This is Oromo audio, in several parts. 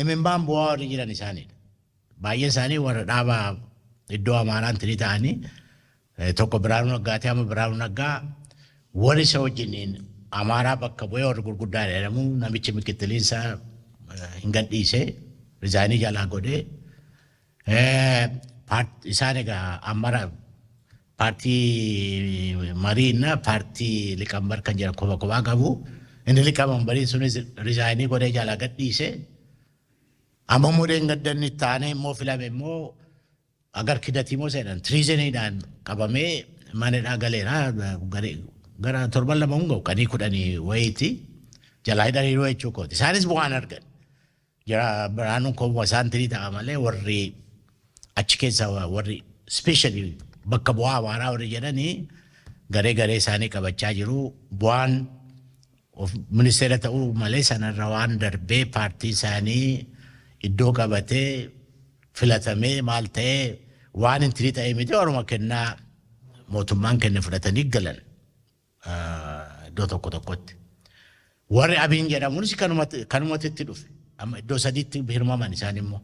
Imimmaan bu'aa warri jiran isaaniidha. Baay'een isaanii warra dhaaba iddoo Amaaraan tirii ta'anii tokko Biraanuu Naggaati, amma Biraanuu Naggaa warri isa wajjiniin Amaaraa bakka bu'ee warri gurguddaa jedhamu namichi mikittiliinsa hin gadhiise, resign jalaa godhee. Isaan egaa Amara paartii mariina paartii liqambar kan jedhan kopha kophaa qabu. Inni liqamambariin sunis resign godhee jalaa gadhiise. Amma immoo deenggaddanni taanee immoo filame immoo agar kidatii immoo seenan treasoniidhaan qabamee manadhaa galeera. Gara torban 2 hin ga'u, qanii 10 wayiiti jalaa hidhaniiru jechuu kooti. Isaanis bu'aan argan. Jara Biraanuun kophaa isaan tirii ta'a malee warri achi keessa warri specially bakka bu'aa Amaaraa warri jedhanii garee garee isaanii qabachaa jiru. Bu'aan of ministeera ta'uu malee sanarra waan darbee paartii isaanii iddoo qabatee filatamee maal ta'ee waan hin tirii ta'ee miti, waruma kennaa mootummaan kenne fudhatanii galan iddoo tokko tokkotti. Warri Abiin jedhamuunis kanumatti itti dhufe. Amma iddoo sadiitti hirmaman isaan immoo.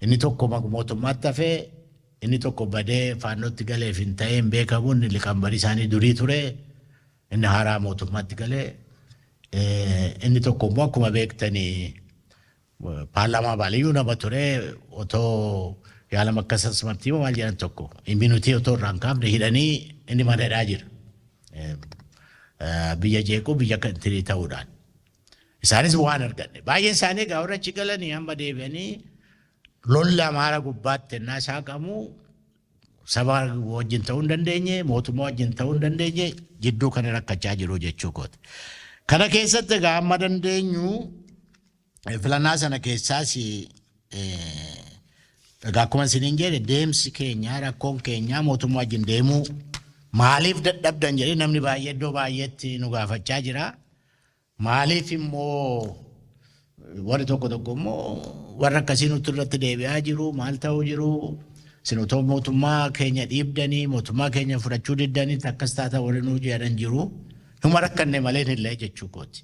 Inni tokko mootummaatti hafee, inni tokko badee faannootti galeef hin ta'ee hin beekamu, inni liqambarii isaanii durii ture, inni haaraa mootummaatti galee, inni tokko immoo akkuma beektanii paarlaamaa baaliyyuu nama ture, otoo yaalama akkasas martii maal jedhan tokko immunity otoo irraa hin kaafne hidhanii inni mana jira. Biyya jeequu biyya tirii ta'uudhaan. Isaanis waan arganne. Baay'een isaanii egaa warra achi galanii amma deebi'anii lolli Amaara gubbaatti ennaa saaqamu saba wajjin ta'uu hin dandeenye, mootummaa wajjin ta'uu hin dandeenye, jidduu kana rakkachaa jiru jechuu kooti. Kana keessatti egaa amma dandeenyu filannaa sana keessaas egaa akkuma isiniin jedhe, deemsi keenya, rakkoon keenya mootummaa wajjin deemuu maaliif dadhabdan jedhee namni baay'ee iddoo baay'eetti nu gaafachaa jira. Maaliif immoo warri tokko tokko immoo warra akkasii nutti irratti deebi'aa jiru, maal ta'uu jiru, isin otoo mootummaa keenya dhiibdanii mootummaa keenya fudhachuu diddanii akkas taata warri nuu jedhan jiru. Numa rakkanne malee illee jechuu kooti.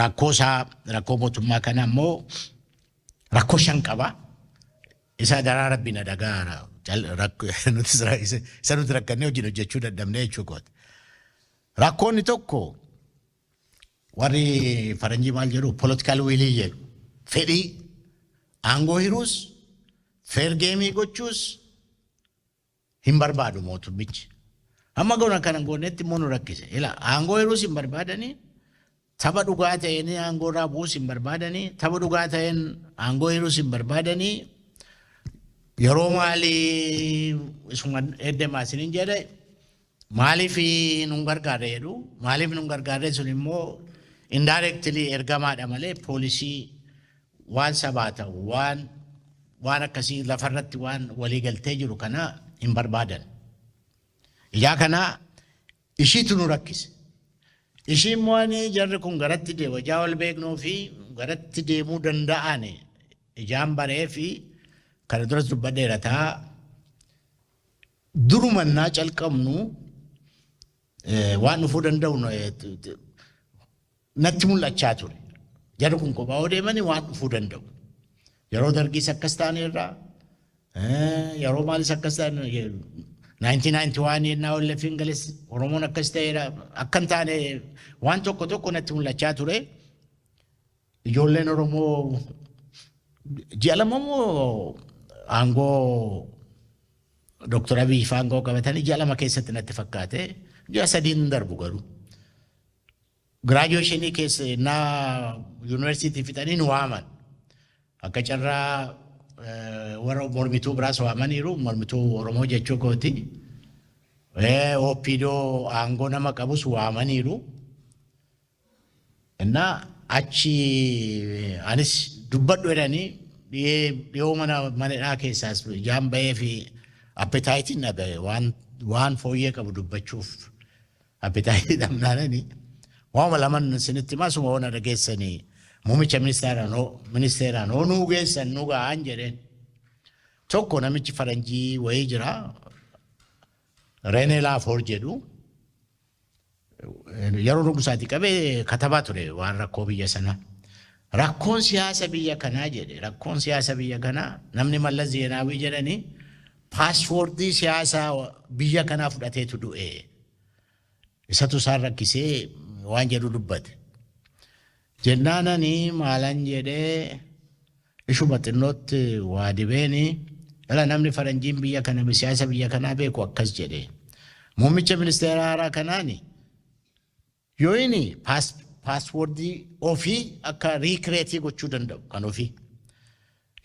Rakkoo isaa, rakkoo mootummaa kana immoo rakkoo shan qaba. Isa daraa rabbi na dhagaara. Isa nuti rakkannee wajjin hojjechuu dadhabnee jechuu kooti. Rakkoonni tokko warri faranjii maal jedhu, political will jedhu. Fedhii aangoo hiruus fair game gochuus hin barbaadu mootummichi. Amma goona kana goonetti immoo nu rakkise. Ila aangoo hiruus hin barbaadanii, tapha dhugaa ta'een aangoo irraa bu'uus hin barbaadanii, tapha dhugaa ta'een aangoo hiruus hin barbaadanii. Yeroo maalii isuma eddemaa isiniin jedhe, maaliif nun gargaarre jedhu, maaliif nun gargaarre sun immoo indirectly ergamaadha malee policy waan sabaa ta'u, waan akkasii lafarratti waan waliigaltee jiru kana hin barbaadan. Ijaa kana ishiitu nu rakkise. Ishii immoo ani jarri kun garatti deemu ijaa wal beeknuu fi garatti deemuu danda'an ijaan baree fi kana duras dubbadheera ta'a. Durumannaa calqabnu waan dhufuu danda'u natti mul'achaa ture. Jarri kun kophaa deemanii waan dhufuu danda'u. Yeroo dargiis akkas taaneerraa, yeroo maalis akkas taane, 1991 yennaa OLF'n gales Oromoon akkas ta'eera. Akka hin taane waan tokko tokko natti mul'achaa ture. Ijoolleen Oromoo ji'a 2 moo aangoo Dr. Abiy fa'aa aangoo qabatanii ji'a 2 keessatti natti fakkaate, ji'a 3n darbu garuu. Graduation keessa naa yuunivarsiitii fixanii nu waaman. Akka carraa warra mormituu biraas waamaniiru, mormituu Oromoo jechuu kooti. OPDO aangoo nama qabus waamaniiru. Innaa achi anis dubbadhu jedhanii dhiyoo mana manadhaa keessaas ijaan bahee fi appetiteiin dhabe, waan fooyyee qabu dubbachuuf appetite dhabnaanani. Waama laman isinitti himaa, suma waan dhageessanii muummicha ministeeraan hoo nuu geessan nu ga'an jedheen. Tokko namichi faranjii wayii jira, Renee Laafoor jedhu, yeroo dhugusaatii qabee katabaa ture waan rakkoo biyya sanaa. Rakkoon siyaasa biyya kanaa jedhe, rakkoon siyaasa biyya kanaa namni Mallas Zeenaawii jedhanii passwordii siyaasaa biyya kanaa fudhateetu du'e. Isatu isaan rakkisee waan jedhu dubbate. Jennaanani maalan jedhee, ishuma xinnootti waa dibeeni, "Dhala namni faranjiin biyya kana siyaasa biyya kanaa beeku akkas jedhe. Muummicha ministeera haaraa kanaani yoo inni passwordii ofii akka recreate gochuu danda'u kan ofii.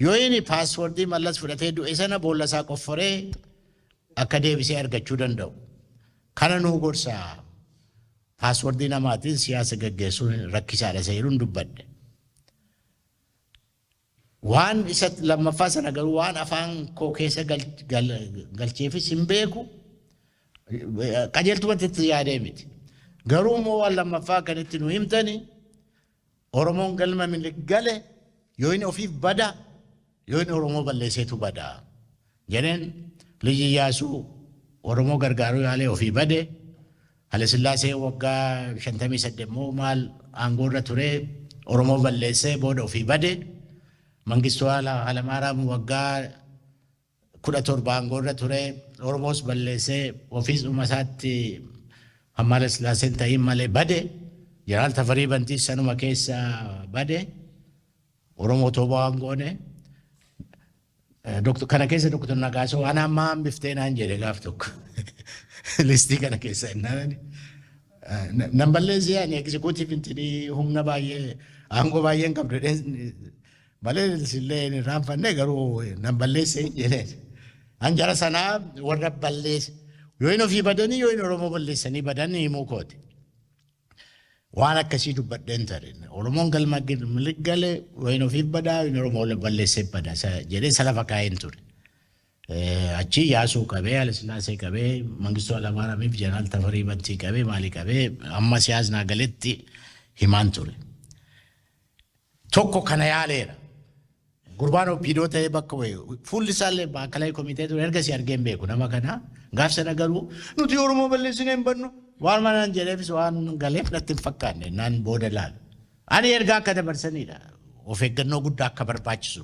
Yoo inni passwordii Mallas fudhatee du'e sana boolla isaa qofforee akka deebisee argachuu danda'u. Kana nuu gorsaa, passwordii namaatiin siyaasa gaggeessuun rakkisaadha" isa jedhuun dubbadhe. Waan isa lammaffaa sana garuu waan afaan koo keessa galcheefis hin beeku. Qajeeltumatti itti yaadee miti. Garuu immoo waan lammaffaa kan itti nu himtani, Oromoon galma Minilik gale yoo inni ofiif bada, yoo inni Oromoo balleesseetu bada. Jedheen, Liji Iyyaasuu Oromoo gargaaruu yaalee ofii bade. Haile Sillaasee waggaa 58 immoo maal aangoo irra ture, Oromoo balleessee booda ofii bade. Mangistuu Hayilamaariyaam waggaa 17 aangoo irra ture, Oromoos balleessee ofiis dhuma isaatti hamma Haile Sillaaseen ta'in malee bade. Jeneraal Tafarii Bantiis sanuma keessa bade. Oromoo toobaa waan goone. Kana keessa Dr. Nagaasoo waan ammaa hambiftee naan jedhe gaaf tokko. Listii kana keessa innaan nan balleessee, ani executive intinii humna baay'ee aangoo baay'ee hin qabdu malee illee hin irraanfanne, garuu nan balleessee jedheen. An jara sanaa warra balleesse yoo inni ofii badanii yoo inni Oromoo balleessanii badan himuu kooti. Waan akkasii dubbadheen ture. Oromoon galma Minilik gale yoo inni ofiif badaa, yoo inni Oromoo balleessee bada jedhee isa lafa kaa'een ture. Achi Yaasuu qabee, Haile Sillaasee qabee, Mangistuu Hayilamaariyaamiif Jeneraal Tafarii Bantii qabee, maalii qabee amma siyaasnaa galetti himaan ture. Tokko kana yaaleera. Gurbaan OPDO ta'ee bakka bu'e fuulli isaallee maakalaayii komitee ture, erga si argee hin beeku nama kana. Gaaf sana garuu "Nuti Oromoo balleessinee hin bannu" waan manaan jedheefis waan galeef natti hin fakkaanne naan booda ilaalu. Ani ergaa akka dabarsanidha. Of eeggannoo guddaa akka barbaachisu,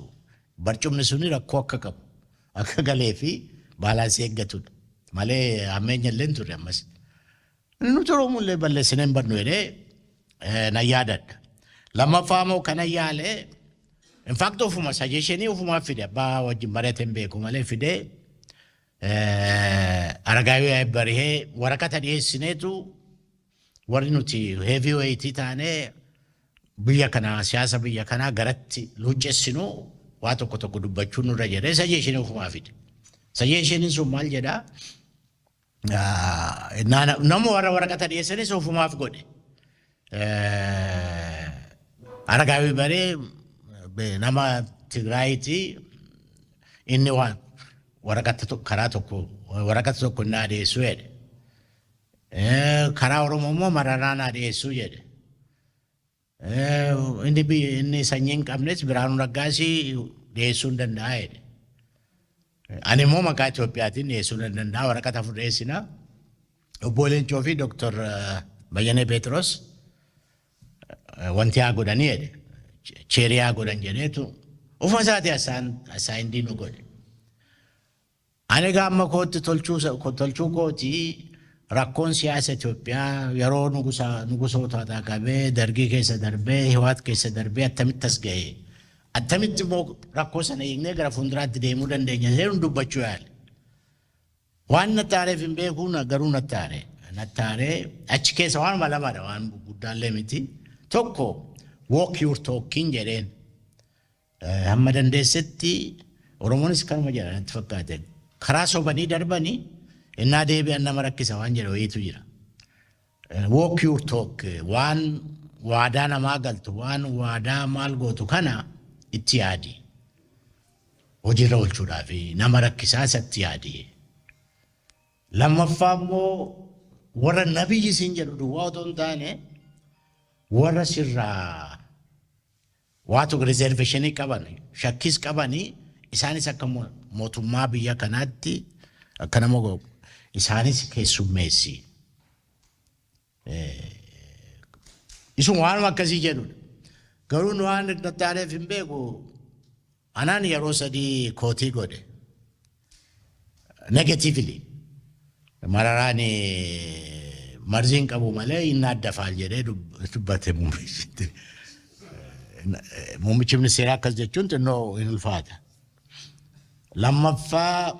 barcumni suni rakkoo akka qabu akka galee fi balance eeggatudha. Malee hammeenya illee hin turre ammas. "Nuti Oromoo illee balleessinee hin bannu" jedhee nan yaadadha. Lammaffaa immoo kana yaalee, in fact ofuma suggestionii ofumaa fide, abbaa wajjin mari'ate hin beeku malee fidee, Aragaawii Barihee waraqata dhiyeessineetu, warri nuti heavy weight taanee biyya kanaa siyaasa biyya kanaa garatti luuccessinu waa tokko tokko dubbachuun nurra jedhee suggestionii ofumaa fide. Suggestioniin sun maal jedhaa? Nama warra waraqata dhiyeessanis ofumaaf godhe. Aragaawii Baree nama Tigraayitii, inni waan waraqata karaa tokko waraqata tokko naa dhiyeessuu jedhe. Karaa Oromoo immoo Mararaa naa dhiyeessuu jedhe. Inni inni sanyii hin qabnes Biraanuu Naggaasii dhiyeessuu hin danda'a jedhe. Ani immoo maqaa Itoophiyaatiin dhiyeessuu nan danda'a, waraqata afur dhiyeessina. Obbo Leencoo fi Dooktor Bayyanee Pheexiroos wanti haa godhanii jedhe. Chairii haa godhan jedheetu ofuma isaatii assigned nu godhe. Ani egaa amma kootti tolchuu kootii, rakkoon siyaasa Itoophiyaa yeroo nugusootaa qabee, Dargii keessa darbee, Hiwaat keessa darbee attamitti as ga'e? Attamitti immoo rakkoo sana hiiknee gara fuulduraatti deemuu dandeenya? Seeruun dubbachuu yaale. Waan natti aareef hin beeku, garuu natti aare. Natti aaree achi keessa waanuma lamadha, waan guddaallee miti. Tokko, "Walk your talking" jedheen. Hamma dandeessetti, Oromoonis kanuma jedha natti fakkaate. Karaa sobanii darbanii innaa deebi'an nama rakkisa waan jedhu wayiitu jira. Walk your talk, waan waadaa namaa galtu, waan waadaa maal gootu kana itti yaadi. Hojiirra oolchuudhaaf nama rakkisaa, isatti yaadi. Lammaffaa immoo warra nabiyyi siin jedhu duwwaa otoo hin taane, warra sirraa waa tokko reservationii qaban, shakkis qabanii, isaanis akka mootummaa biyya kanaatti akka nama isaanis keessummeessi. Isuma waanuma akkasii jedhudha. Garuu nu waan taaneef hin beeku, anaan yeroo sadii quote godhe. Negatively. Mararaan marziin qabu malee inni adda faal jedhee dubbate muummichi. Muummichi ministeeraa akkas jechuun xinnoo hin ulfaata. Lammaffaa,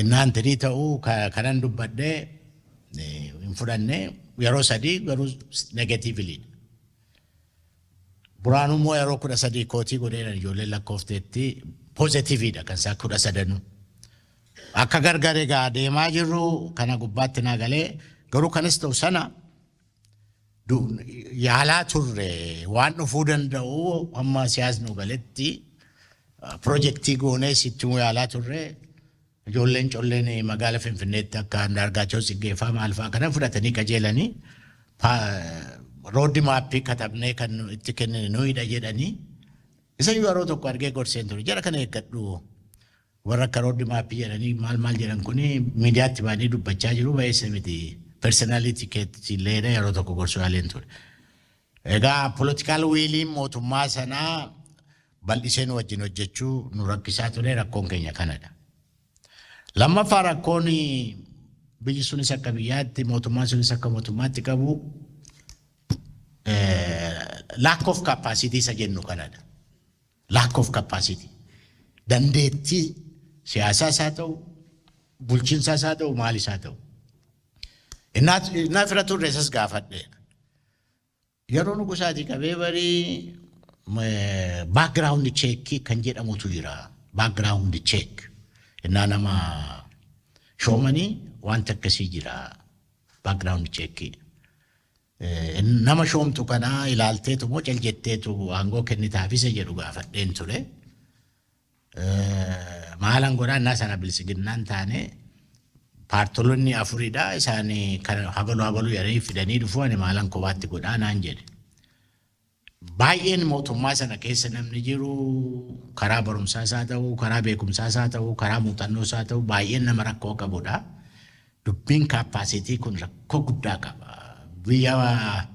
innaan tirii ta'uu kanan dubbadhee hin fudhanne. Yeroo sadii garuu negatively. Buraanuu immoo yeroo 13 quote godheedhaan ijoolleen lakkoofteetti positiveiidha kan isaa 13nuu. Akka gargar egaa deemaa jirru kana gubbaatti naa galee, garuu kanas ta'u sana yaalaa turre. Waan dhufuu danda'u hamma siyaasni galetti project goonee sitti yaalaa turre. Ijoolleen colleen magaala Finfinneetti akka Andaargaachoo Tsiggeeffaa maal fa'aa kana fudhatanii qajeelanii road map katabnee kan itti kennine nuyidha jedhanii, isa yeroo tokko argee gorseen ture. Jara kana eeggadhu, warra akka road map jedhanii maal maal jedhan kuni miidiyaatti ba'anii dubbachaa jiru, ba'eessa miti, personality keetti illee yeroo tokko gorsuu yaaleen ture. Egaa political williin mootummaa sanaa bal'isee nu wajjin hojjechuu nu rakkisaa ture, rakkoon keenya kanadha. Lammaffaa, rakkoon biyyi sunis akka biyyaatti, mootummaan sunis akka mootummaatti qabu lack of capacity isa jennu kanadha. Lack of capacity. Dandeettii siyaasaas haa ta'u, bulchiinsaas haa ta'u, maalis haa ta'u. Innaa fira turre isas gaafadhe. Yeroo nugusaatii qabee barii background check kan jedhamutu jira. Background check. Innaa nama shoomanii wanta akkasii jira. Background check. Nama shoomtu kanaa ilaalteetu moo cal jetteetu aangoo kennitaaf isa jedhu gaafadheen ture. Maalan godhaa, innaa sana bilisiginnaan taane paartolonni afuridha, isaan kan habaluu habaluu jedhanii fidanii dhufu, ani maalan kophaatti godhaa naan jedhe. Baay'een mootummaa sana keessa namni jiru karaa barumsaas haa ta'u, karaa beekumsaas haa ta'u, karaa muuxannoos haa ta'u, baay'een nama rakkoo qabudha. Dubbiin capacity kun rakkoo guddaa qaba. Biyya 120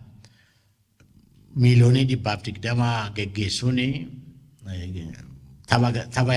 miiliyoonii geggeessuun tapha.